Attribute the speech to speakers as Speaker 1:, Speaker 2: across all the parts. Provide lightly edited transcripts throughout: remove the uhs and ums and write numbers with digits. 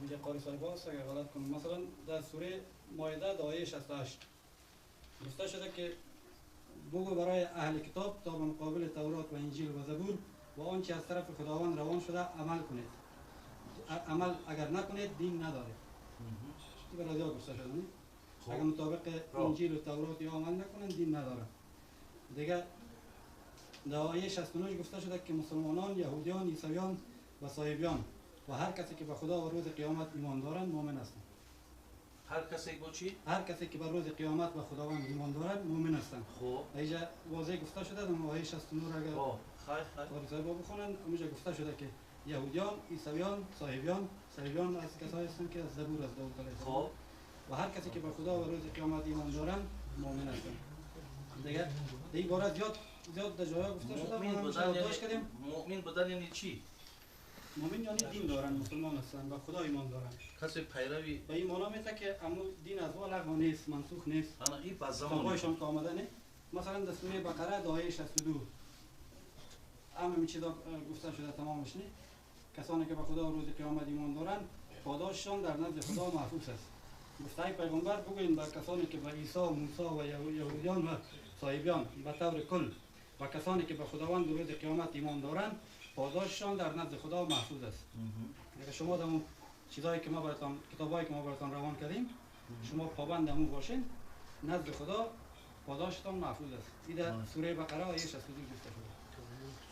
Speaker 1: اینجا قاری صاحب هست اگر غلط کنم. مثلا در سوره مائده آیه 68 گفته شده که بگو برای اهل کتاب تا به مقابل تورات و انجیل و زبور و آنچه از طرف خداوند روان شده عمل کنید. عمل اگر نکنید دین نداره. این برای زیاد گفته شده نه؟ اگر مطابق انجیل و تورات یا عمل نکنند دین نداره. دیگه در آیه 69 گفته شده که مسلمانان، یهودیان، عیسویان و صاحبیان و هر کسی که به خدا و روز قیامت ایمان دارند مؤمن هستند.
Speaker 2: هر کسی با چی؟
Speaker 1: هر کسی که بر روز قیامت و خداوند ایمان دارند مؤمن هستند.
Speaker 2: خب
Speaker 1: اینجا واضح گفته شده در آیه 69 اگر
Speaker 2: خیر
Speaker 1: قاری صاحب بخونن اونجا گفته شده که یهودیان، عیسویان، صاحبیان، صاحبیان از کسایی هستند که از زبور از داوود علیه السلام.
Speaker 2: خب
Speaker 1: و هر کسی که به خدا و روز قیامت ایمان دارند مؤمن هستند. دیگه این باره زیاد در جایا گفته شده.
Speaker 2: مؤمن بودن
Speaker 1: یعنی کردیم.
Speaker 2: مؤمن بودن یعنی چی؟
Speaker 1: مؤمن یعنی دین دارن، مسلمان هستند و خدا ایمان دارن.
Speaker 2: کسی پیروی
Speaker 1: به این معنا میته که امو دین از وا لغو نیست، منسوخ نیست.
Speaker 2: انا این با زمان
Speaker 1: کتابایشان که آمده نه. مثلا در سوره بقره آیه 62 همه چیزا گفته شده تمامش نه. کسانی که به خدا و روز قیامت ایمان دارند پاداششان در نزد خدا محفوظ است. گفته پیغمبر بگویید بر کسانی که به عیسی و موسی و یهودیان و صاحبیان به طور کل و کسانی که به خداوند روز قیامت ایمان دارند پاداششان در نزد خدا محفوظ است. اگر شما در اون چیزایی که ما براتان، کتابایی که ما براتان روان کردیم، شما پابند امون باشین، نزد خدا پاداشتان محفوظ است. این در سوره بقره آیه 62 گفته شده.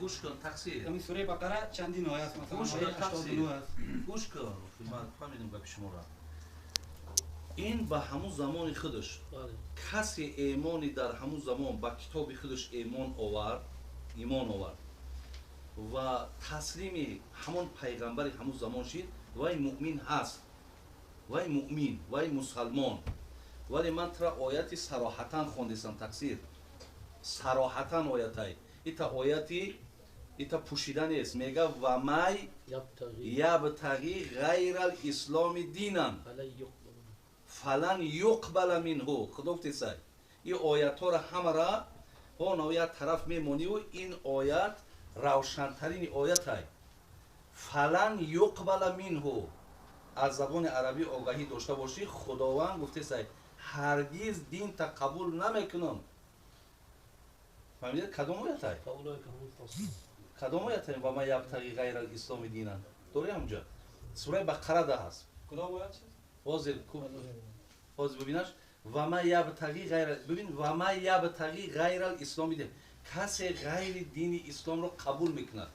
Speaker 2: گوش کن تقصیر.
Speaker 1: این سوره بقره چندین آیه است، مثلا آیه 89 است.
Speaker 2: گوش کن، من فهمیدم گپ شما را. این به همون زمان خودش کسی ایمانی در همون زمان با کتاب خودش ایمان آورد و تسلیم همون پیغمبر همون زمان شد، وای مؤمن هست، وای مؤمن، وای مسلمان. ولی من ترا آیتی صراحتا خوندیسم تقصیر، صراحتا آیتای ایتا آیتی ایتا پوشیده نیست. میگه و مای یبتغی غیر الاسلام دینا فلن یقبل منه. خدا گفته سای این آیت ها را همه را اون یک طرف میمونی و این آیت روشنترین آیت های فلن یقبل منه. از زبان عربی آگاهی داشته باشی، خداوند گفته سای هرگز دین تا قبول نمیکنم. فهمیدید کدام آیت های؟ کدام آیت های؟ و ما یبتغی غیر الاسلام دینا دوره همونجا سوره بقره ده هست.
Speaker 1: کدام آیت؟
Speaker 2: باز ببینش و ما یبتغی غیر، ببین و ما یبتغی غیر الاسلام دین، کسی غیر دین اسلام رو قبول میکند.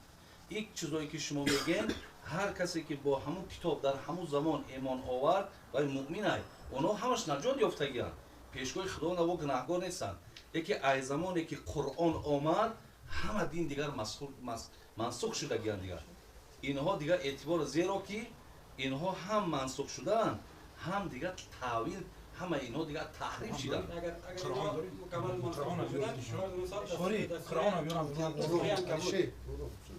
Speaker 2: یک چیزایی که شما میگین هر کسی که با همون کتاب در همون زمان ایمان آورد و مؤمن های، اونا همش نجات یافتگیان، پیشگاه خدا نبو گناهکار نیستن. یکی از زمانی که قرآن آمد همه دین دیگر منسوخ شدگیان دیگر. اینها دیگر اعتبار، زیرا که اینها هم منسوخ شدن هم دیگر تاویل، همه اینها دیگر تحریف شدن.
Speaker 1: اگر مکمل منسوخ شدن،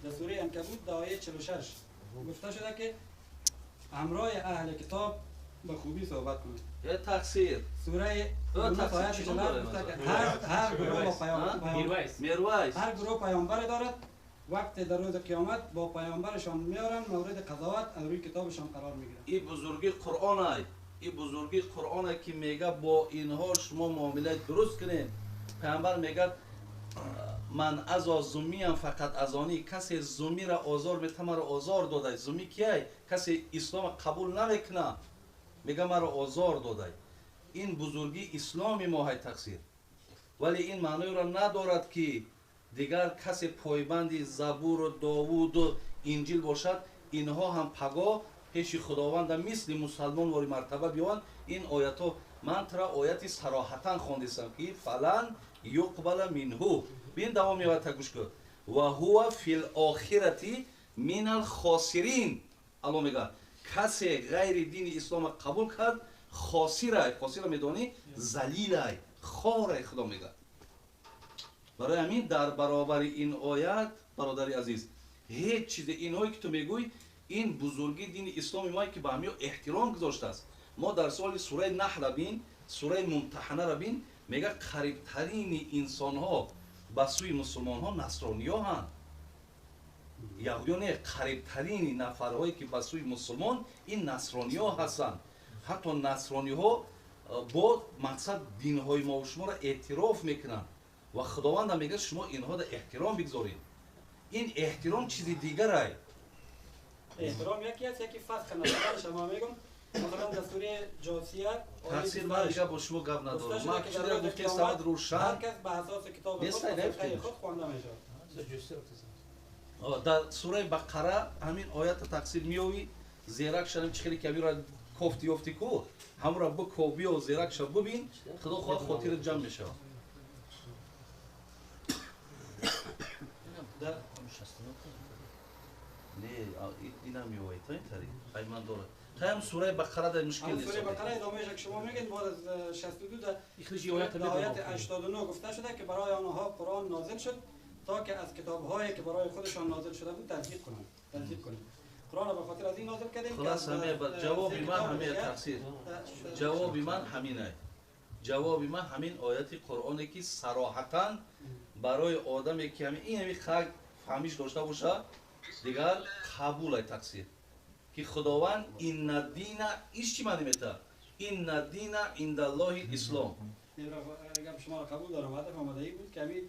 Speaker 1: در سوره عنکبوت در آیه 46 گفته شده که همراه اهل کتاب به خوبی صحبت کنید.
Speaker 2: یه تقصیر
Speaker 1: سوره آیه 47 گفته که هر گروه پیامبر، هر گروه پیامبر دارد، وقت در روز قیامت با پیامبرشان میارن مورد قضاوت از روی کتابشان قرار میگیرن.
Speaker 2: این بزرگی قرآن ای، این بزرگی قرآن که میگه با اینها شما معامله درست کنین. پیامبر میگه من ازا زمیم فقط از آنی، کسی زمی را آزار میته مرا آزار داده. زمی کیه؟ کسی اسلام قبول نمیکنه میگه مرا آزار داده. این بزرگی اسلام ما های تقصیر. ولی این معنی را ندارد که دیگر کسی پایبند زبور و داوود و انجیل باشد، اینها هم پگاه پیش خداوند مثل مسلمان واری مرتبه بیان. این آیت ها من ترا آیتی صراحتا خواندیستم که فلن یقبل منه. بین دوام آیت گوش کن. و هو فی الاخرة من الخاسرین. الله میگه کسی غیر دین اسلام قبول کرد خاسره. خاسره میدونی؟ ذلیله، خاره. خدا میگه. برای همین در برابر این آیت برادر عزیز هیچ چیز اینهایی که تو میگوی این بزرگی دین اسلام ما که به همین احترام گذاشته است. ما در سال سوره نحل بین، سوره ممتحنه را بین، میگه قریب ترین انسان ها به سوی مسلمان ها نصرانی ها هستند. Яҳудиён не, қарибтарини нафарҳое ки ба сӯи мусулмон ин насрониҳо ҳастанд. Ҳатто насрониҳо бо мақсад динҳои мо ва шуморо эътироф мекунанд ва худовандам мегӯяд шумо инҳоро эҳтиром бигзоред. Ин эҳтиром чизи дигарай.
Speaker 1: Эҳтиром яке аст, яке фасх нашуданаш. Ман мегӯям масалан дар сураи Ҷосия
Speaker 2: тафсир ман дига бо шумо гап надорам. Ман чизе гуфтем савод рӯшан.
Speaker 1: Ҳар кас ба асоси китоби худ хонда мешавад.
Speaker 2: Дар сураи Бақара ҳамин оята тафсир меёвӣ, зерак шавем чӣ хеле ки ҳаминро кофти ёфти ку, ҳамонро биков биё зерак шав бибин, худо хоҳад хотират ҷамъ мешавад. Не, инам меояд то ин тариқ. Ай ман дорад. Таям сураи Бақара дар мушкил нест.
Speaker 1: Сураи Бақара идомааш ки шумо мегӯед баъд аз 62 дар ояти 89 гуфта шуда ки барои онҳо Қуръон нозил шуд то ки аз китобҳое ки барои худашон нозил шуда буд тасдиқ кунанд. Тасдиқ кунанд. Қуръонро ба хотир аз ин нозил кардем.
Speaker 2: Хулас ҳамин ҷавоби ман ҳамин тафсир. Ҷавоби ман ҳамин аст. Ҷавоби ман ҳамин ояти Қуръоне ки сароҳатан барои одаме ки ҳамин ин ҳамин хак фаҳмиш дошта бошад, дигар қабул ай тақсир. Ки Худованд инна дина иш чӣ маъни метавад? Инна дина индаллоҳи ислом.
Speaker 1: Гап шуморо қабул дорам. Ҳадаф омадаи буд ки ҳамин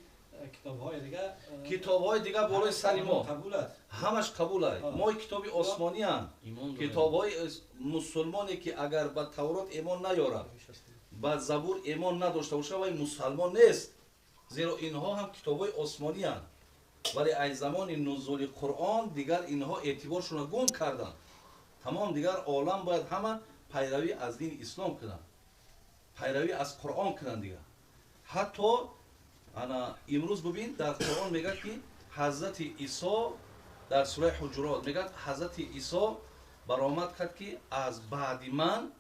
Speaker 1: китобҳои дигар
Speaker 2: китобҳои дигар болои сари мо
Speaker 1: қабул аст.
Speaker 2: Ҳамаш қабул аст. Мо китоби осмонианд. Китобҳои мусулмоне ки агар ба Таврот имон наёрад, ба Забур имон надошта бошад, вай мусалмон нест. Зеро инҳо ҳам китобҳои осмонианд. Вале аз замони нузули Қуръон дигар инҳо эътиборшонро гум карданд. Тамом дигар олам бояд ҳама пайравӣ аз дини ислом кунанд, пайравӣ аз Қуръон кунанд дигар. Ҳатто ана имрӯз бибин дар Қуръон мегӯяд ки ҳазрати Исо дар сураи Ҳуҷурот мегӯяд ҳазрати Исо баромад кард ки аз баъди ман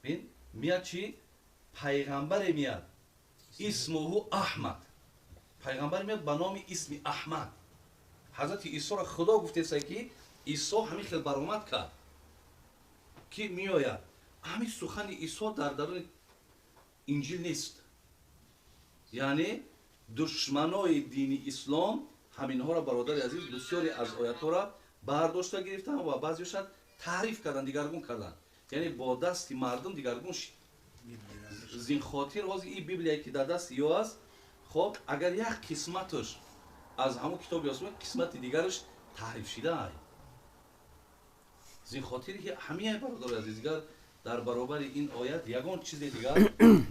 Speaker 2: бин меяд чи пайғамбаре меяд исмуҳу Аҳмад. Пайғамбар меяд ба номи исми Аҳмад. Ҳазрати Исоро Худо гуфтеса ки Исо ҳамин хел баромад кард ки меояд. Ҳамин сухани Исо дар даруни Инҷил нест. Яъне душманои дини ислом ҳаминҳоро бародари азиз бисёре аз оятҳоро бардошта гирифтанд ва баъзеашон таҳриф карданд, дигаргун карданд. Яъне бо дасти мардум дигаргун шид. Зин хотир ҳозир ин библияе ки дар дасти ё аст, хоб агар як қисматаш аз ҳамон китоби осмон қисмати дигараш таҳриф шидаа. Зин хотир ки ҳамин бародари азиз дигар дар баробари ин оят ягон чизе дигар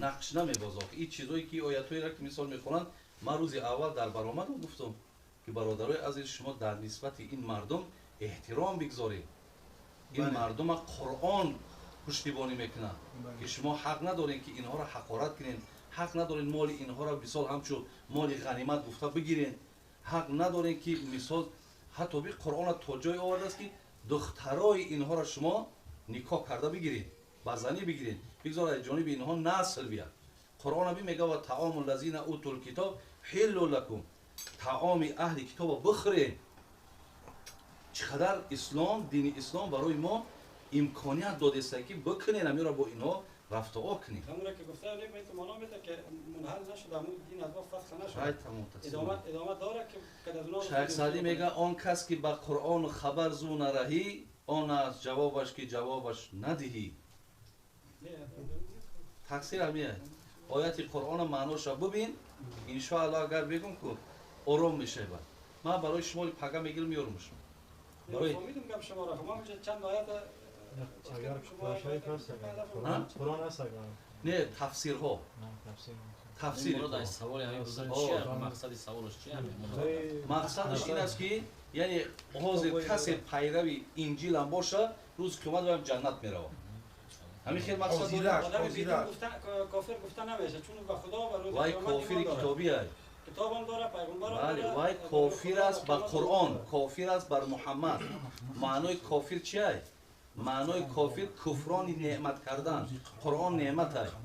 Speaker 2: нақш намебозад. Ин чизое ки оятҳоеро ки мисол мехонанд, ман рӯзи аввал дар баромадам гуфтам ки бародарои азиз шумо дар нисбати ин мардум эҳтиром бигзоред. Ин мардума Қуръон пуштибонӣ мекунад ки шумо ҳақ надоред ки инҳоро ҳақорат кунед, ҳақ надоред моли инҳоро мисол ҳамчун моли ғанимат гуфта бигиред, ҳақ надоред ки мисол ҳатто би Қуръонро то ҷое овардааст ки духтарои инҳоро шумо никоҳ карда бигиред, ба занӣ бигиред, бигзор аз ҷониби инҳо насл биёд. Қуръон би мегӯяд ва таому лазина утул китоб ҳиллу лакум, таоми аҳли китобро бихӯред. Чӣ қадар ислом, дини ислом барои мо имконият додааст ки бикунем ҳаминро бо инҳо рафтуо кунем.
Speaker 1: Ҳамонро ки гуфта маъно медиҳад ки мунҳал нашуда, ҳамон дин аз мо фасх нашуда, идома дорад ки
Speaker 2: Шайх Саъдӣ мегӯяд он кас ки ба Қуръону хабар зу нараҳӣ, он аст ҷавобаш ки ҷавобаш надиҳӣ. Тақсир ҳамин аст. Ояти Қуръона маъноша бибин, иншоаллоҳ агар бигӯм ку ором мешавад. Ман барои шумо пага мегирам меёрам шумо.
Speaker 1: Фаҳмидам гап шуморо. Ман чанд оят
Speaker 3: Қуръон аст агар.
Speaker 2: Не, тафсирҳо. Тафсир.
Speaker 4: Мақсади саволаш чи?
Speaker 2: Мақсадаш ин аст ки яъне ҳозир касе пайрави Инҷилам боша, рӯзи қиёмат ба ҷаннат меравад. Ҳамин хел мақсад дорад.
Speaker 1: Кофир гуфта намешавад, чун ба Худо ва рӯзи
Speaker 2: вай
Speaker 1: қиёмат
Speaker 2: кофири
Speaker 1: имон дорад.
Speaker 2: китобӣ аст.
Speaker 1: Китобам дорад, пайғамбарам
Speaker 2: Бале,
Speaker 1: дорад.
Speaker 2: вай кофир аст ба Қуръон, кофир аст бар Муҳаммад. Маънои кофир чи аст? Маънои кофир куфрони неъмат кардан. Қуръон неъмат аст,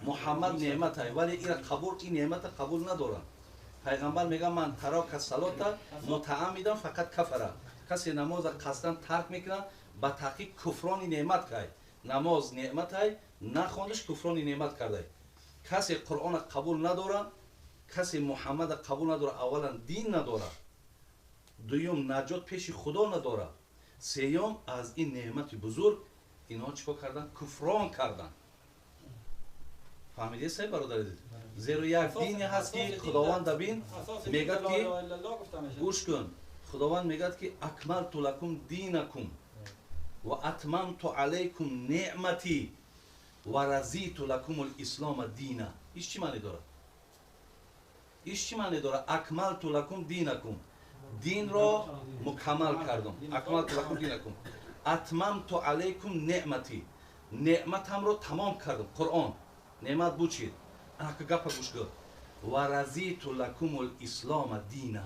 Speaker 2: Муҳаммад неъмат аст, вале ира қабул, ин неъмата қабул надорад. Пайғамбар мегӯяд ман тарока салота мутааммидан фақат кафара. Касе намоза қасдан тарк мекунад, ба таҳқиқ куфрони неъмат кард. Намоз неъмат аст, нахондаш куфрони неъмат кардааст. Касе Қуръона қабул надорад, касе Муҳаммада қабул надорад, аввалан дин надорад. Дуюм, наҷот пеши Худо надорад. Сеюм, аз ин неъмати бузург инҳо чӣ кор карданд? Куфрон карданд. Фаҳмидед, сай бародари азиз? Зеро як дине ҳаст ки Худованд бин мегӯяд ки гӯш кун, Худованд мегӯяд ки акмалту лакум динакум ва атмамту алайкум неъмати ва разиту лакумул ислома дина. Иш чӣ маъне дорад? Иш чӣ маъне дорад? Акмалту лакум динакум, динро мукаммал кардам. Акмалту лакум динакум, атмамту алайкум неъмати, неъматамро тамом кардам. Қуръон неъмат буд чӣ? Анака гапа гӯш кун. Ва разиту лакумул ислома дина.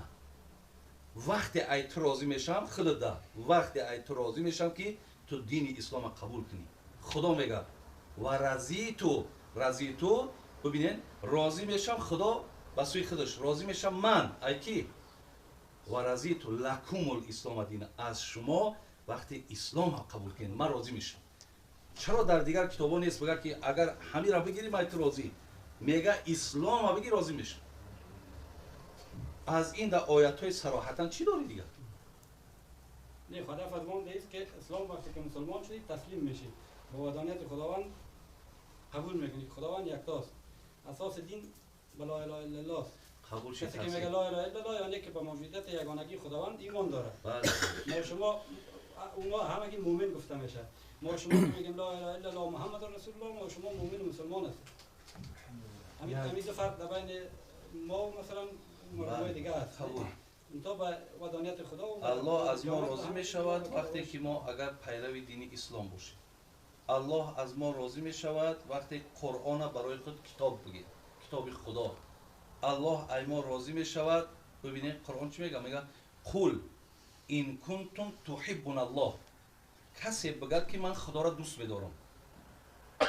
Speaker 2: Вақте ай ту розӣ мешавам, худада, вақте ай ту розӣ мешавам ки ту дини ислома қабул кунӣ. Худо мегӯяд ва разиту, разиту, бибинед, розӣ мешавам Худо ба сӯи худаш, розӣ мешавам ман, ай ки? Ва разиту лакумул ислома дина, аз шумо вақте ислома қабул кунед ман розӣ мешавам. Чаро дар дигар китобҳо нест бигӯяд ки агар ҳамира бигирӣ ман ту розӣ? Мега ислома бигир розӣ мешавам. Аз ин дар оятҳои сароҳатан чӣ дорӣ дигар?
Speaker 1: Не, ҳадаф аз он нест ки ислом вақте ки мусулмон шудӣ таслим мешӣ, ба ваҳдонияти Худованд қабул мекунӣ, Худованд яктост. Асоси дин ба ла илаҳа иллаллоҳ аст.
Speaker 2: Қабул ши
Speaker 1: касе ки мегӯяд ла илаҳа иллаллоҳ, яъне ки ба мавҷудияти ягонагии Худованд имон дорад. Мо шумо اونا همگی مؤمن گفته میشه. ما شما که میگیم لا اله الا الله محمد رسول الله، ما شما مؤمن مسلمان هستیم. همین دو فرق در بین ما و مثلا مردمای دیگه است. تا به ودانیت خدا و
Speaker 2: الله از ما راضی میشود وقتی که ما اگر پیرو دین اسلام باشیم. الله از ما راضی میشود وقتی قرآن برای خود کتاب بگیر، کتاب خدا. الله از ما راضی میشود. ببینید قرآن چی میگه؟ میگه قل این کنتم تحبون الله. کسی بگه که من خدا را دوست میدارم،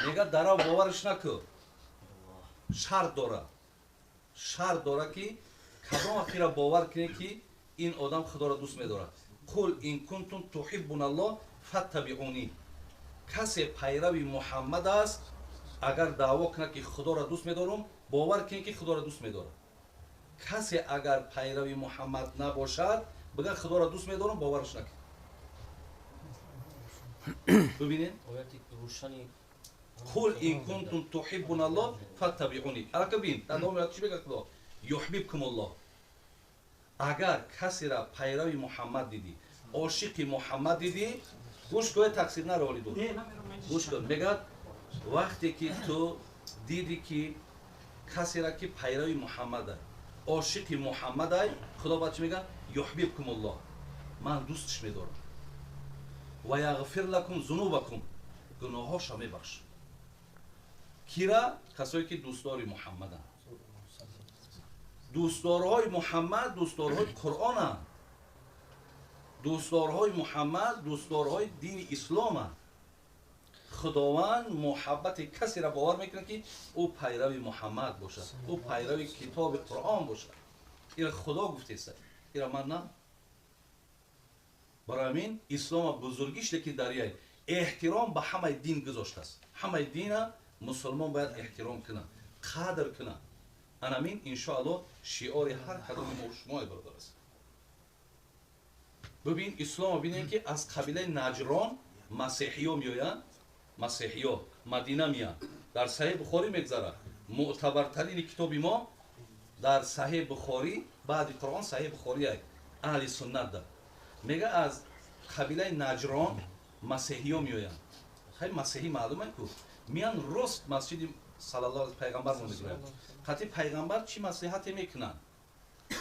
Speaker 2: میگه درا باورش نکن. شرط داره، شرط داره که کدام اخیرا باور کنه که این آدم خدا را دوست میداره. قل این کنتم تحبون الله فاتبعونی. کسی پیرو محمد است اگر دعوا کنه که خدا را دوست میدارم، باور کنه که خدا را دوست میداره. کسی اگر پیرو محمد نباشد بگه خدا را دوست میدارم، باورش نکن. ببینید قل این کنتم تحبون الله فاتبعونی. الان ببین در ادامه چی میگه خدا؟ یحببکم الله. اگر کسی را پیرو محمد دیدی، عاشق محمد دیدی، گوش کن، تقصیر نرو علی دو. گوش کن، میگه وقتی که تو دیدی که کسی را که پیرو محمد است، عاشق محمد است، خدا بعد چی میگه؟ یحببکم الله، من دوستش میدارم. و یغفر لکم ذنوبکم، گناهاشو میبخش. کیرا؟ کسایی که دوستدار محمدن. دوستدارهای محمد دوستدارهای قرآنن. دوستدارهای محمد دوستدارهای دین اسلامن. خداوند محبت کسی را باور میکنه که او پیرو محمد باشد، او پیرو کتاب قرآن باشد. این خدا گفته است، این من نه. برای همین اسلام بزرگیش که در احترام به همه دین گذاشته است. همه دین مسلمان باید احترام کنه، قدر کنه. انامین انشاءالله شعار هر کدام ما شما برادر است. ببین اسلام ببینید که از قبیله نجران مسیحی میآیند، مسیحی مدینه میآیند. در صحیح بخاری میگذره، معتبرترین کتاب ما در صحیح بخاری بعد قرآن صحیح بخاری است، اهل سنت ده. میگه از قبیله نجران مسیحی میآیند. خیلی مسیحی معلومه که میان راست مسجد صلی الله علیه پیغمبر ما میگیرن. قطعی پیغمبر چی مصلحتی میکنن؟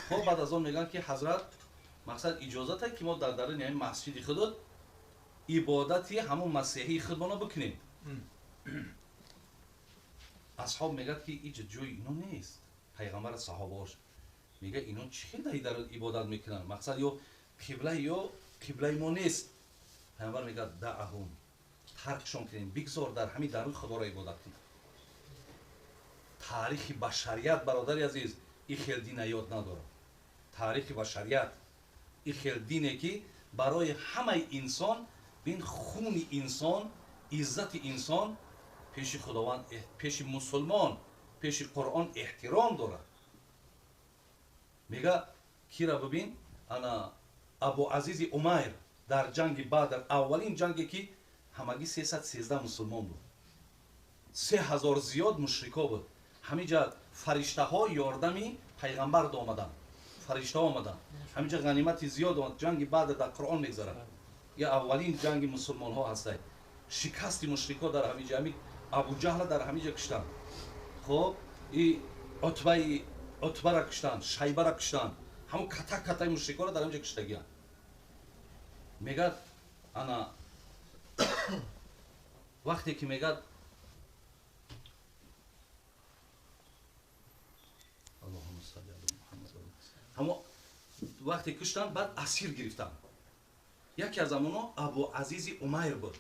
Speaker 2: خب بعد از آن میگن که حضرت مقصد اجازه ته که ما در درون همین مسجد خود عبادتی همون مسیحی خودمون بکنیم. اصحاب میگن که اینجا جای اینو نیست. پیغمبر صحابه‌اش میگه اینا چی در عبادت میکنن؟ مقصد یا قبله یا قبله ما نیست. پیغمبر میگه دعهم، ترکشون کنین، بگذار در همین درون خدا را عبادت کنن. تاریخ بشریت برادر عزیز این خیلی دین یاد نداره. تاریخ بشریت این خیلی دینه که برای همه انسان بین خون انسان، عزت انسان پیش خداوند، پیش مسلمان، پیش قرآن احترام داره. میگه کی را ببین انا Абу Азизи Умайр дар ҷанги Бадр, аввалин ҷанге ки ҳамагӣ 313 мусулмон буд, 3000 зиёд мушрико буд. Ҳаминҷа фариштаҳо ёрдами пайғамбар омаданд, фариштаҳо омаданд. Ҳаминҷа ғанимати зиёд омад. Ҷанги Бадр дар Қуръон мегзарад. Я аввалин ҷанги мусулмонҳо ҳастад. Шикасти мушрико дар ҳаминҷа, ҳамин Абуҷаҳла дар ҳаминҷа куштанд. Хоб, и Утбара куштанд, Шайбара куштанд. Ҳамон ката катаи мушрикоро дар ҳаминҷа куштагиянд. Мегад ана вақте ки мегад Аллоҳумма салли ала Муҳаммад, ҳамо вақте куштанд, баъд асир гирифтанд. Яке аз амоно Абу Азизи Умайр буд.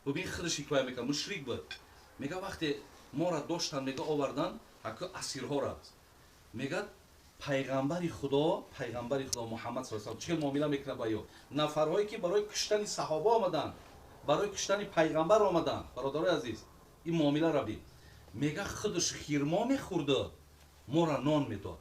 Speaker 2: Бубин, худаш ҳикоя мекард, мушрик буд. Мега вақте мора доштанд, мега овардан ҳаку асирҳоро. Мегад пайғамбари Худо, пайғамбари Худо Муҳаммад саллаллоҳу алайҳи васаллам чӣ муомила мекунад ба ё нафарҳое ки барои куштани саҳоба омаданд, барои куштани пайғамбар омаданд. Бародарои азиз, ин муомиларо бин. Мега худаш хирмо мехӯрда, мора нон медод.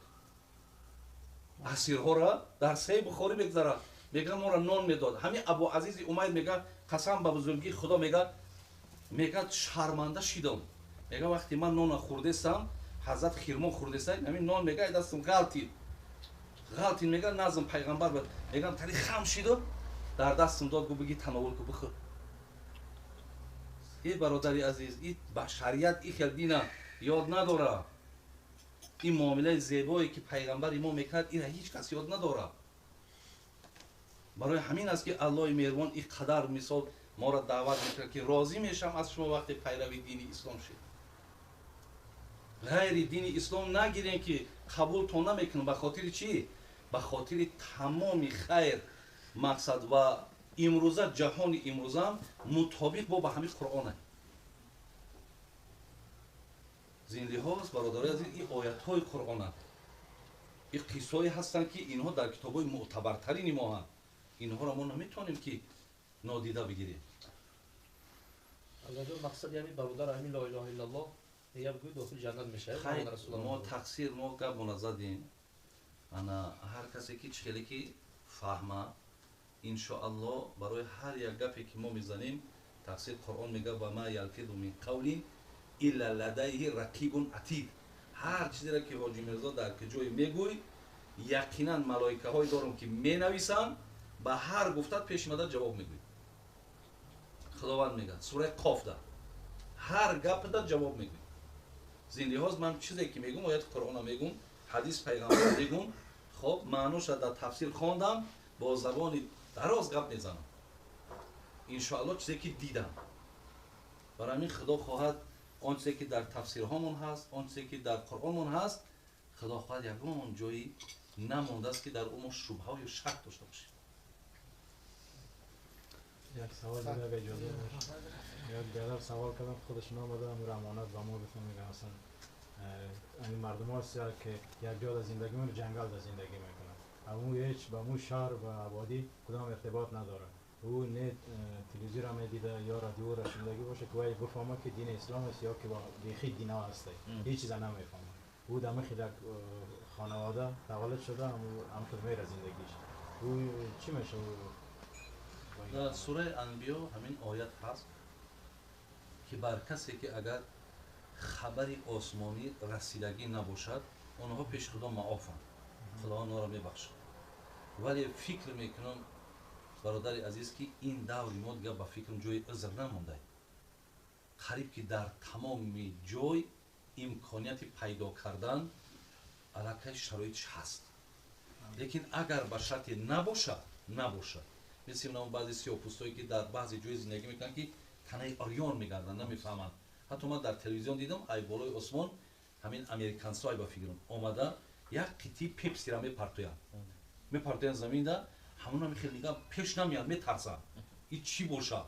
Speaker 2: Асирҳоро дар Саҳеҳи Бухорӣ мегзарад. Мега мора нон медод. Ҳамин Абу Азизи Умайр мега қасам ба бузургии Худо, мега шарманда шидам. Мега вақте ман нона хӯрдестам, ҳазрат хирмо хӯрдестам, ҳамин нон мега ай дастам ғалтид. Ғалтид, мега назм пайғамбар буд. Мегам тари хам шиду дар дастам дод, гу биги тановул ку бихӯр. Эй бародари азиз, ин башарият ин хел дина ёд надора. Ин муомилаи зебое ки пайғамбари мо мекард, инро ҳеҷ кас ёд надорад. Барои ҳамин аст ки Аллоҳи меҳрубон ин қадар мисол моро даъват мекард ки розӣ мешавам аз шумо вақте пайрави дини ислом шед. Ғайри дини ислом нагирем ки қабултон намекунам. Ба хотири чӣ? Ба хотири тамоми хайр мақсад ва имрӯза ҷаҳони имрӯзам мутобиқ бо ба ҳамин Қуръон. Зин лиҳоз бародарои азиз, ин оятҳои Қуръонанд, ин қиссҳое ҳастанд ки инҳо дар китобҳои мӯътабартарини мо ҳанд. Инҳоро мо наметавонем ки нодида бигирем.
Speaker 4: Аллоҳ мақсад яъне бародар ҳамин ла илаҳа иллаллоҳ я бигӯй дохили ҷаннат мешавад.
Speaker 2: Мо тақсир, мо гапмона задем. Ана ҳар касе ки чӣ хеле ки фаҳма, иншоаллоҳ барои ҳар як гапе ки мо мезанем, тақсир Қуръон мега ва ма ялфизу мин қавлин илла ладайҳи рақибун атид. Ҳар чизеро ки Ҳоҷи Мирзо дар ҷое мегӯй, яқинан малоикаҳое дорам ки менависанд, ба ҳар гуфтат пеш омада ҷавоб мегӯй. Худованд мегӯяд сураи Қофда ҳар гапда ҷавоб мегӯй. Зин лиҳоз ман чизе ки мегӯм, ояти Қуръонро мегӯм, ҳадис пайғамбарро мегӯм, хоб маъноша дар тафсир хондам, бо забони дароз гап мезанам. Иншоаллоҳ чизе ки дидам. Барои ҳамин Худо хоҳад он чизе ки дар тафсирҳомон ҳаст, он чизе ки дар Қуръонмон ҳаст, Худо хоҳад ягон ҷои намондааст ки дар ӯ мо шубҳа ё шак дошта бошем.
Speaker 3: Як савол дига агар иҷоза бошад. Як бародар савол кардам, худаш номада, амир амонат ба мо гуфтам, мегӯям аслан ин мардум ҳаст ки як ҷо дар зиндагӣ мекунанд, ҷангал дар зиндагӣ мекунанд. Аммо ҳеҷ ба мӯ шаҳр ва ободӣ кудом иртибот надорад. Ӯ не телевизион медида ё радиоро шунидагӣ бошад ки вай бифаҳмад ки дини ислом аст ё ки бехи дина ҳаст. Ҳеҷ чиза намефаҳмад. Ӯ дар михи як хонавода таваллуд шуда, ҳам хел мера зиндагиш. Ӯ чӣ мешавад?
Speaker 2: Дар сураи Анбиё ҳамин оят ҳаст ки бар касе ки агар хабари осмонӣ расидагӣ набошад, онҳо пеши Худо маофанд, Худо онҳоро мебахшад. Вале фикр мекунам бародари азиз ки ин даври мо дигар ба фикрам ҷои узр намонда. Қариб ки дар тамоми ҷой имконияти пайдо кардан аллакай шароитш ҳаст. Лекин агар ба шарте набошад, мисли он баъзе сиёҳпӯстое ки дар баъзе ҷои зиндагӣ мекунанд ки танаи орён мегарданд, намефаҳманд. Ҳатто ман дар телевизион дидам, ай болои осмон ҳамин американсо ай ба фикрам омада як қитъи пепсира мепартоянд заминда, ҳамон ҳами хел нигаҳ пеш намеянд, метарсанд. Ин чӣ бошад?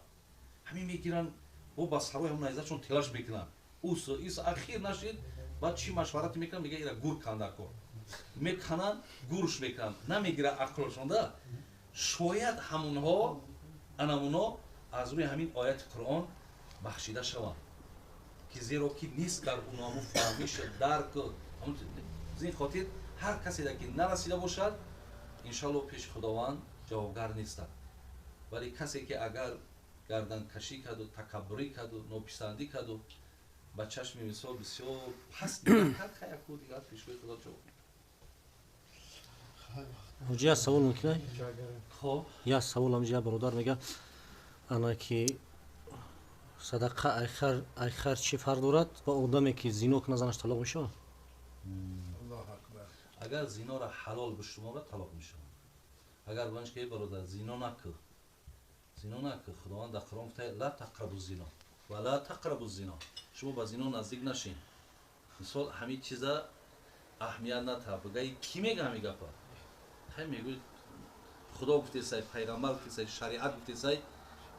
Speaker 2: Ҳамин мегиранд, бо ба сарои ҳамон найзашон телаш мекунанд. Ус ис ахир нашид, баъд чӣ машварате мекунанд, мегӯяд ира гур кан дар кор. Мекананд, гурш мекунанд, намегирад ақлшонда. Шояд ҳамонҳо анамуно аз рӯи ҳамин ояти Қуръон бахшида шаванд, ки зеро ки нест дар онҳо фаҳмиш, дарк. Аз ин хотир ҳар касе ки нарасида бошад, иншоаллоҳ пеши Худованд ҷавобгар нестанд. Вале касе ки агар гарданкашӣ карду, такаббурӣ карду, нописандӣ карду, ба чашми мисол бисёр паст нигоҳ кард, хаяку дигар пешвои Худо ҷавоб.
Speaker 4: Ҳоҷи, як савол мумкин?
Speaker 2: Хоб.
Speaker 4: Як савол ҳамҷа як бародар мега, ана ки садақа айхар чӣ фарқ дорад ва одаме ки зино кунад, занаш талоқ мешавад?
Speaker 2: Агар зинора ҳалол бишуморад, талоқ мешавад. Агар банш ки бародар, зино накӯ, зино накӯ, Худованд дар Қуръон гуфта: ла тақрабу зино ва ла тақрабу зино, шумо ба зино наздик нашин. Мисол, ҳамин чиза аҳамият натаб, бигаи кӣ мега ҳамин гапа? Хай, мегӯй Худо гуфтесай, пайғамбар гуфтесай, шариат гуфтесай.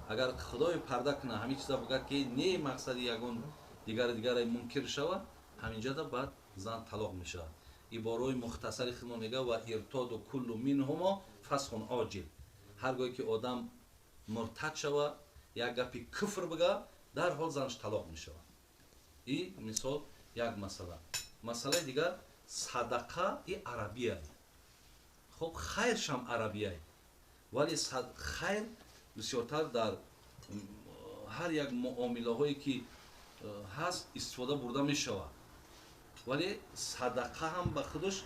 Speaker 2: Агар Худои парда куна, ҳамин чиза бигӯяд ки не, мақсади ягон дигари дигаре мункир шава, ҳаминҷода баъд зан талоқ мешавад. Ибораҳои мухтасари худмо мега: ва иртоду куллу минҳумо фасхун оҷил. Ҳар гоҳе ки одам муртад шава, як гапи куфр бига, дарҳол занаш талоқ мешавад. И мисол як масъала. Масъалаи дигар, садақа и арабия. Хоб, хайршам арабияй, вале хайр бисёртар дар ҳар як муомилаҳое ки ҳаст истифода бурда мешавад. Вале садақа ҳам ба худаш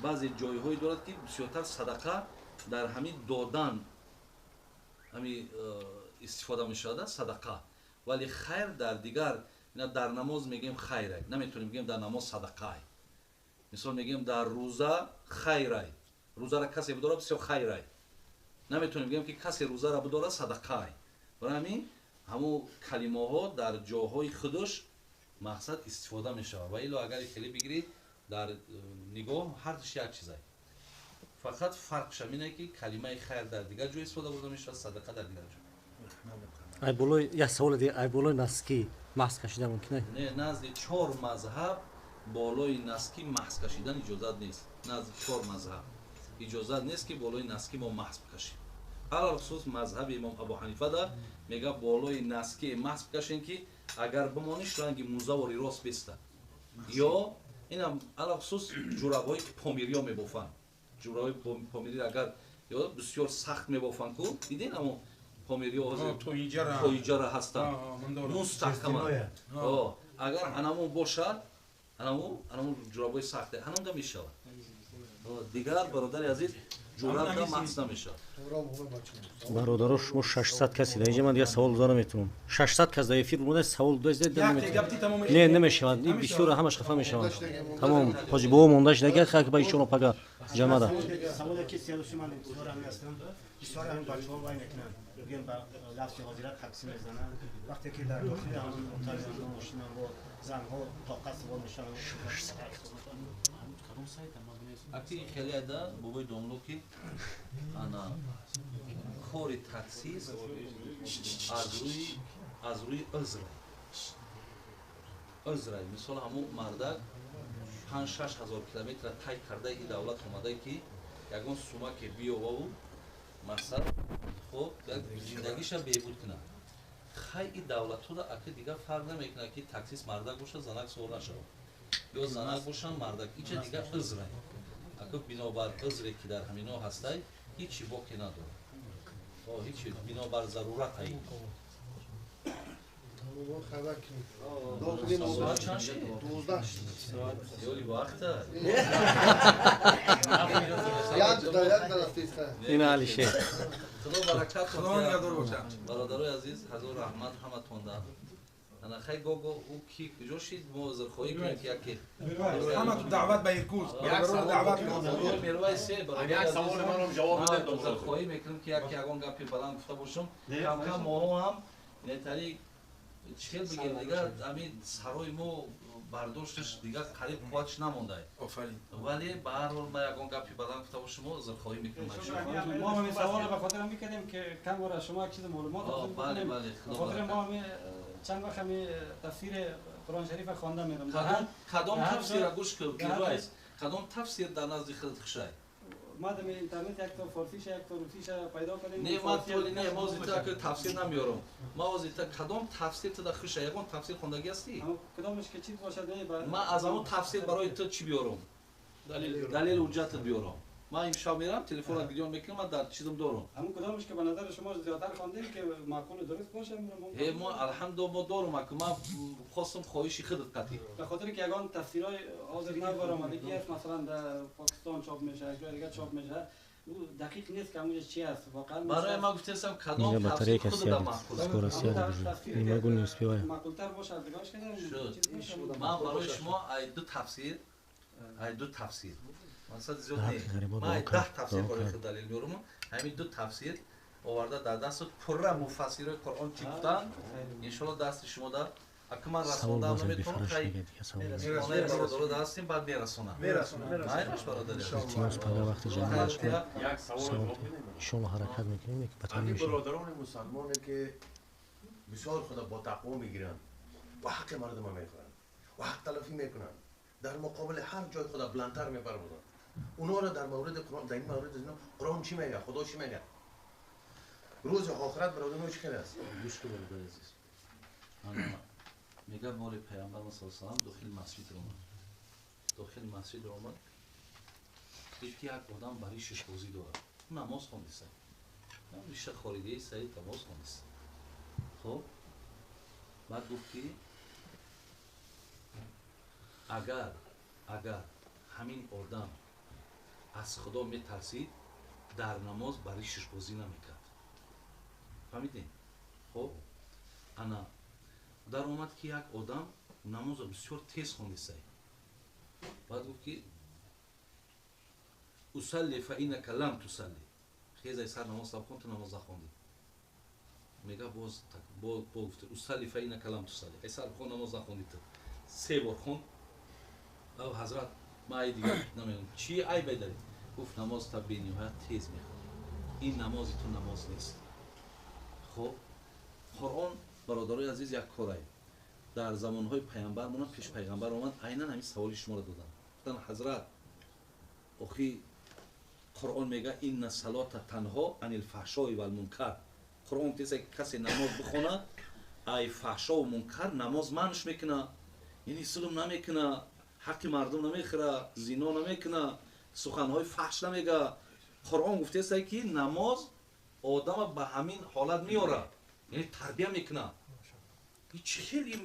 Speaker 2: баъзе ҷойҳое дорад, ки бисёртар садақа дар ҳамин додан ҳами истифода мешавад садақа. Вале хайр дар дигар, дар намоз мегӯем хайрай, наметавонем бигӯем дар намоз садақай. Мисол, мегӯем дар рӯза хайрай, рӯзара касе бидорад, бисёр хайрай, наметавонем бигӯем ки касе рӯзара бидорад, садақай. Барои ҳамин ҳамун калимаҳо дар ҷоҳои худаш мақсад истифода мешавад. Ва ило агар хеле бигирӣ дар нигоҳ, ҳардуш як чизай, фақат фарқш ҳамине ки калимаи хайр дар дигар ҷой истифода бурда мешавад, садақа дар дигар ҷой.
Speaker 4: Ай болои як савол дигар, ай болои носки маҳз кашида мумкин?
Speaker 2: Не, назди чор мазҳаб болои носки маҳз кашидан иҷозат нест. Назди чор мазҳаб иҷозат нест, ки болои носки мо маҳз бикашем. Алалхусус мазҳаби имом Абу Ҳанифада мега, болои носки маҳз бикашем, ки агар бимониш, ранги музавори рост беста. Ё инам алалхусус ҷурабҳое ки помириё мебофанд, ҷурабҳои помири агар ё бисёр сахт мебофанд ку, дидин амо помириё тоиҷара ҳастанд, мустаҳкаманд. Агар анамон бошад, анамон ҷурабҳои сахте, ҳанонда мешавад. Дигар, бародари азиз, ҷурабда маҳз намешавад.
Speaker 4: Бародаро, шумо 600 каси дар инҷа, ман дигар савол дода наметавонам. 600 кас дар эфир буда, савол дода не намешавад. Ин бисёра, ҳамаш хафа мешаванд. Тамом, ҳоҷи бобо монда шудага, хак ба ишоно пага ҷамада.
Speaker 5: Саволе ки сиёси ман бисёр ҳамин ҳастам. Бисёр ҳамин бачаҳо вай мекунанд, бигем, ба лафзи ҳозира такси мезананд. Вақте ки дар дохили ҳамон отель мошинан бо занҳо тоқат савор мешаванд.
Speaker 2: Акти хеле да бобои домло, ки ана кори таксист аз рӯи узрай. Мисол, ҳамун мардак 5-6 ҳазор километра тай кардаи ин давлат омадае, ки ягон сумаке биёваву мақсад, хоб, зиндагиша беҳбуд кунад. Хай, ин давлатҳода аки дигар фарқ намекунад, ки таксист мардак бошад, занак савор нашавад, ё занак бошанд, мардак. Инча дигар узрай. Аку бинобар узре ки дар ҳамино ҳастай, ҳичи боке надорад, ҳичи, бинобар заруратай. Соат чанд шид? Ёли вақта.
Speaker 4: Ина Алишер.
Speaker 2: Худо баракат. Бародарои азиз, ҳазор раҳмат ҳаматонда. Ана хай, гого ӯ ки куҷо шид, мо узрхоҳӣ кунем, ки яке
Speaker 6: ҳамату даъват ба Иркутск, бародароро даъват.
Speaker 2: Мервай се.
Speaker 7: Як саволи манам ҷавоб бидед.
Speaker 2: Узрхоҳӣ мекунем, ки яке ягон гапи баланд гуфта бошам. Камкам моҳо ҳам нетари чӣ хел бигем, дигар ҳамин сарои мо бардошташ дигар қариб қувватш намондай.
Speaker 6: Офарин.
Speaker 2: Вале ба ҳар ҳол ма ягон гапи баланд гуфта бошам, мо узрхоҳӣ мекунем.
Speaker 1: Мо ҳамин саволро ба хотир мекардем, ки кам бора шумо як чиз маълумот.
Speaker 2: Бале, бале.
Speaker 1: Хотир мо ҳамин чанд вақт ҳамин тафсири Қуръон шариф хонда мерам.
Speaker 2: Кадом тафсира гӯш кун, Мирвайс, кадом тафсир дар назди худат хушай?
Speaker 1: Ма дар интернет як то форсиша, як то русиша пайдо кардем.
Speaker 2: Не, ма толи не, ма озита тафсир намеёрам. Ма озита кадом тафсир туда хуша? Ягон тафсир хондагӣ ҳастӣ?
Speaker 1: Кадомаш ки чиз бошад, не.
Speaker 2: Ма аз ҳамон тафсир барои ту чӣ биёрам? Далел, ҳуҷҷатат биёрам. Ман имшаб мерам, телефонро гирён мекунам, ман дар чизам дорам.
Speaker 1: Ҳамун кадомаш ки ба назари шумо зиёдтар хондем ки маъқул дуруст боша,
Speaker 2: мо алҳамдулиллоҳ мо дорум, аку ман хостам хоҳиши худат қатъи.
Speaker 1: Ба хотири ки ягон тафсирҳои ҳозир нав баромадагӣ аст, масалан дар Покистон чоп мешавад, ҷои дигар чоп мешавад, дақиқ нест ки ҳамонҷо чи аст воқеан.
Speaker 2: Барои ман гуфтам кадом тафсир худат маъқул
Speaker 4: скоро сяду уже, не могу, не успеваю.
Speaker 1: Маъқултар бошад нигоҳ кардам.
Speaker 2: Ман барои шумо ай ду тафсир, ай ду тафсир масалан зиёд не, ман 10 тафсир барои худ далел меорам. Ҳамин ду тафсир оварда дар дастат пурра муфассирои Қуръон чӣ гуфтанд, иншоаллоҳ дасти шумо дар ака ман расондам наметавонам, хай хонаи бародаро ҳастем, баъд мерасонам. Майраш бародари.
Speaker 4: Илтимос, пага вақти ҷамъ иншоаллоҳ ҳаракат мекунем, ки ба
Speaker 7: тамом бародарони мусалмоне ки бисёр худо бо тақво мегиранд ва ҳаққи мардума мехӯранд ва ҳақ талафӣ мекунанд, дар муқобили ҳар ҷой худо баландтар мепарвозанд. Онҳоро дар мавриди Қуръон, дар ин маврид Қуръон чӣ мегӯяд, Худо чӣ мегӯяд, рӯзи охират бародарон чӣ хел аст?
Speaker 2: Гӯш кун бародари азиз. Мегӯяд моли Паёмбар саллаллоҳу алайҳи васаллам дохили масҷид омад. Дохили масҷид омад. Дид ки як одам ба ришаш бозӣ дорад. Намоз хондиса. Риша хоридаи саид намоз хондиса. Хоб баъд гуфт ки агар ҳамин одам аз Худо метарсид, дар намоз ба ришаш бозӣ намекард. Фаҳмидем? Хоб ана дар омад ки як одам намозро бисёр тез хондисай. Баъд гуфт ки усалли фа иннака лам тусалли, хезай сар намоз хон, ту намоз нахондӣ. Мега боз гуфт усалли фа иннака лам тусалли, ай сар хон, намоз нахондӣ ту. Се бор хон. Ҳазрат, ман ай дигар намедонам чӣ айбе дарӣ. Гуфт намоз та бениҳоят тез мехонӣ, ин намози ту намоз нест. Хоб Қуръон бародарои азиз як корае. Дар замонҳои паямбар монанд пеш пайғамбар омад, айнан ҳамин саволи шуморо доданд. Гуфтанд ҳазрат, охи Қуръон мега инна салота танҳо анил фаҳшои вал мункар. Қуръон теса ки касе намоз бихонад, ай фаҳшову мункар намоз манъш мекунад, яъне зулм намекунад, ҳаққи мардум намехӯрад, зино намекунад, суханҳои фаҳш намега. Қуръон гуфтеса ки намоз одама ба ҳамин ҳолат меорад, яъне тарбия мекунад. Чӣ хеле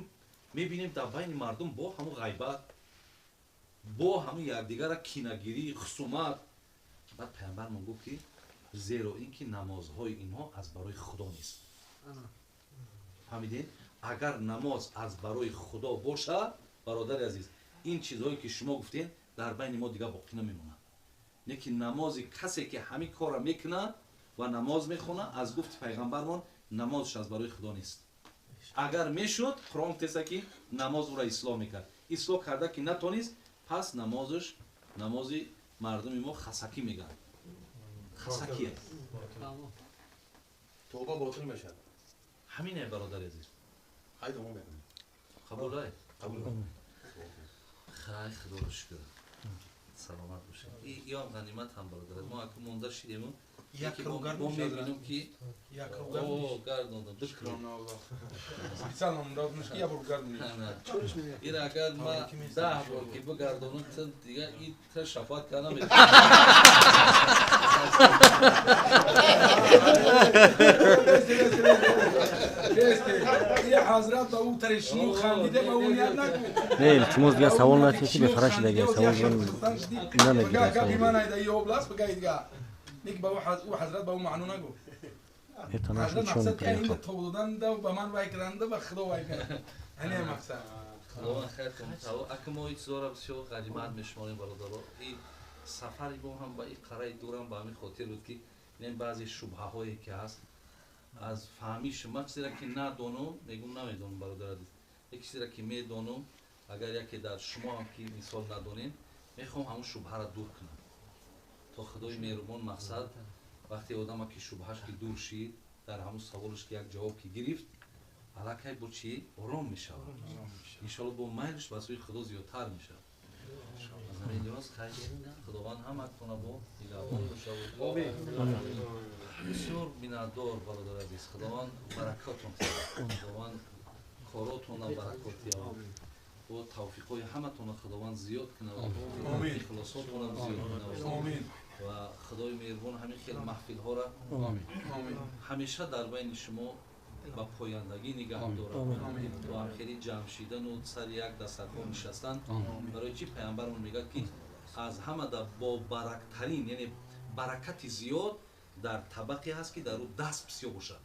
Speaker 2: мебинем дар байни мардум бо ҳамун ғайбат, бо ҳамун якдигара кинагирӣ, хусумат. Баъд паямбармон гуфт ки зеро ин ки намозҳои инҳо аз барои Худо нест. Фаҳмидед? Агар намоз аз барои Худо бошад, бародари азиз, ин чизҳое ки шумо гуфтед дар байни мо дигар боқӣ намемонад. Не ки намози касе ки ҳамин корро мекунад ва намоз мехонад, аз гуфти пайғамбармон намозш аз барои Худо нест. Агар мешуд, Қуръон теса ки намоз ӯро ислоҳ мекард. Ислоҳ карда ки натонист, пас намозш намози мардуми мо хасакӣ мегӯянд. Хасакӣ аст.
Speaker 7: Тавба ботил мешавад.
Speaker 2: Ҳамине бародари азиз.
Speaker 7: Хай давом мекунем.
Speaker 2: Қабул ай?
Speaker 7: Қабул.
Speaker 2: Хай, Худоро шукр. Саломат бошед. Иам ғанимат ҳам бародар. Мо аку монда шидем.
Speaker 6: Як рӯ гардон
Speaker 2: мо мебинем ки
Speaker 6: як рӯ гардон.
Speaker 2: О, гардондам. Ду кро.
Speaker 6: Специально дод ки як бор гардонӣ.
Speaker 2: Ира агар ма 10 бор ки бигардонам, ту дигар ин та шафоат карда наметавонӣ.
Speaker 6: Ҳазрат ба ӯ таришну хандида ба ӯ ният накун.
Speaker 4: Не, илтимос, дигар савол натиҳед ки бефараш шидаги савол намегирад.
Speaker 6: Гапи ман айда и област бигай дигар. Нек ба ӯ ҳазрат ба ӯ маъно нагуфт.
Speaker 4: Ҳазрат
Speaker 6: мақсад ки ин тоб доданда ба ман вай карданда ба Худо вай кард. Ҳамин мақсад.
Speaker 2: Худованд хайр кунад. Ака мо ин чизҳоро бисёр ғанимат мешуморем бародаро. Ин сафари мо ҳам ба ин қараи дурам ба ҳамин хотир буд ки ин баъзе шубҳаҳое ки ҳаст аз фаҳмиши ман чизеро ки надонам мегӯм намедонам бародар азиз. Як чизеро ки медонам, агар яке дар шумо ҳам ки мисол надонем, мехоҳам ҳамон шубҳаро дур кунам. То Худои меҳрубон мақсад вақте одама ки шубҳаш ки дур шид, дар ҳамон саволаш ки як ҷавоб ки гирифт, аллакай бо чӣ ором мешавад. Иншоалло бо майлш ба сӯи Худо зиёдтар мешавад. Аз ҳамин лиҳоз хайр, Худованд ҳаматона бо нигаҳбон бошад. Бисёр миннатдор бародар азиз. Худованд баракотон диҳад. Худованд коротонам баракот диҳад. Бо тавфиқҳои ҳаматона Худованд зиёд кунад. Ихлосотонам зиёд кунад. Ва Худои меҳрубон ҳамин хел маҳфилҳоро ҳамеша дар байни шумо ба пояндагӣ нигаҳ дорад ва хеле ҷамъ шидану сари як дастархон нишастан. Барои чӣ паямбармон мегӯяд, ки аз ҳамада бобарактарин, яъне баракати зиёд дар табақе ҳаст, ки дар ӯ даст бисёр бошад.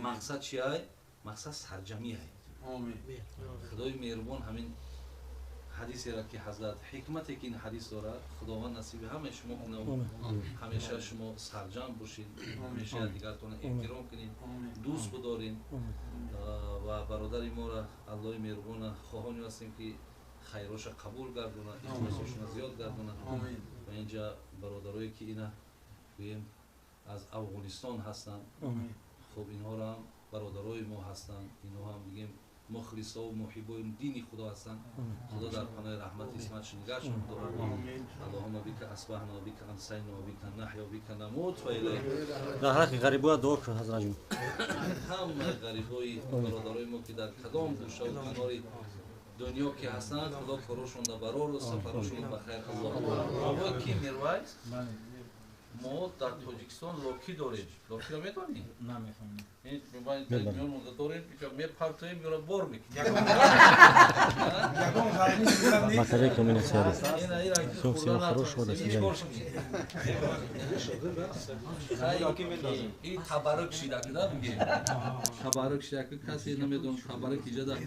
Speaker 2: Мақсад чи ай? Мақсад сарҷамӣ ай. Худои меҳрубон ҳамин ҳадисеро, ки ҳазрат ҳикмате, ки ин ҳадис дорад, Худованд насиби ҳамаи шумо кунад. Ҳамеша шумо сарҷамъ бошед, ҳамеша якдигартона эҳтиром кунед, дӯст бидоред. Ва бародари моро Аллоҳи меҳрубона хоҳони ҳастем, ки хайроша қабул гардонад, ихлосошона зиёд гардонад. Ва инҷа бародарое, ки ина гӯем аз Афғонистон ҳастанд, хуб, инҳоро ҳам бародарои мо ҳастанд, инҳо ҳам бигем мухлисо ва муҳибои дини Худо ҳастанд. Худо дар паноҳи раҳмати исматшон нигаҳшон дорад. Аллоҳумма бика асбаҳна ва бика амсайна ва бика наҳя ва бика намут ва илайк.
Speaker 4: Дар ҳаққи ғарибоя дуо кун, ҳазратҷон.
Speaker 2: Ҳамаи ғарибои бародарои мо, ки дар кадом гӯшаву канори дунё ки ҳастанд, Худо корошонда барору сафарошон ба хайр. Аллоҳ ки Мирвайс, мо дар Тоҷикистон локӣ дорем. Локиро медонӣ?
Speaker 3: Намефаҳмам.
Speaker 2: Миён дорем, мепартоем, ёро бор мекунем.
Speaker 4: Батарейка у меня сядет. Всё, всего хорошего, до свидания.
Speaker 2: Табаррук шидаки да, бигем табаррук шидаки, касе намедонам табаррук иҷода.